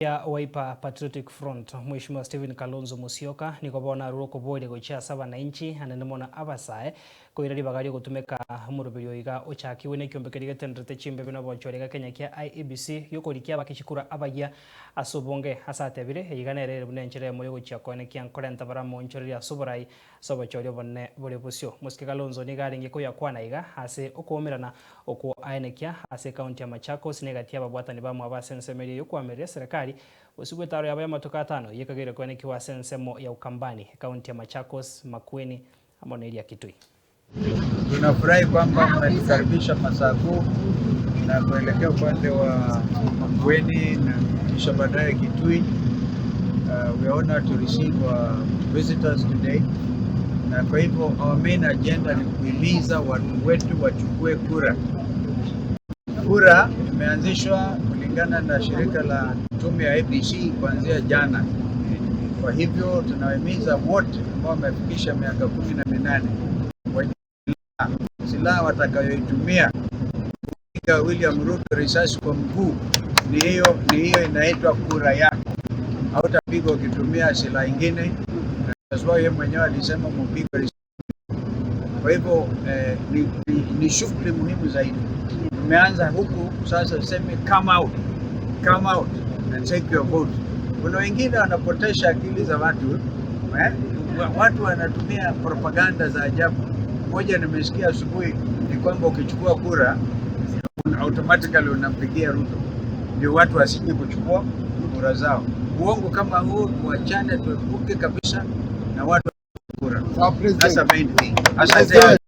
Ya Wiper Patriotic Front, Mweshimiwa Stephen Kalonzo Musyoka nigo bono arure okoboria gochia ase abanainchi anene mono abasae koira ribaga riogotumeka omoroberio oiga ochakigwe nekiombe keria getenderete chimbebe na obochori iga Kenya kia IEBC giokorikia abake chikura abayia ase obonge ase atebire eyeiga nere ere buna enchera eyemo yogochia koenekia nkorenta bare amaonchoreria ase oborai ase obochori obonene bore bosio. Mosike Kalonzo nigo arenge koyakwana iga ase okoumerana okwo aenekia ase ekaunti ya Machakos na egati y'ababwatani bamwabo ase ensemo eria y'okoamereria eserekari bosio bw'etaro yabo y'amatuko atano eyio ekageire koenekiwa ase ensemo ya Ukambani, ekaunti ya Machakos, Makueni amo neria Kitui. Tunafurahi kwamba mnatukaribisha Masaku na kuelekea upande wa Makueni na kisha baadaye Kitui. We are honored to receive our visitors today. Na kwa hivyo our main agenda ni kuhimiza watu wetu wachukue kura. Kura imeanzishwa kulingana na shirika la tume ya IEBC kuanzia jana. Kwa hivyo tunawahimiza wote ambao wamefikisha miaka 18 wenye silaha watakayoitumia kupiga William Ruto risasi kwa mguu ni hiyo inaitwa kura yako. Hautapigwa ukitumia silaha ingine, kwa sababu yeye mwenyewe alisema mupigwe risasi. Kwa hivyo ni shughuli muhimu zaidi. Tumeanza huku sasa, seme come out, come out and take your vote. Kuna wengine wanapotesha akili za watu eh? Watu wanatumia propaganda za ajabu. Moja nimesikia asubuhi ni kwamba ukichukua kura automatically unampigia Ruto, ndio watu wasije kuchukua kura zao. Uongo kama huo tuachane, tuepuke kabisa na watu kura. That's the main thing. Asante.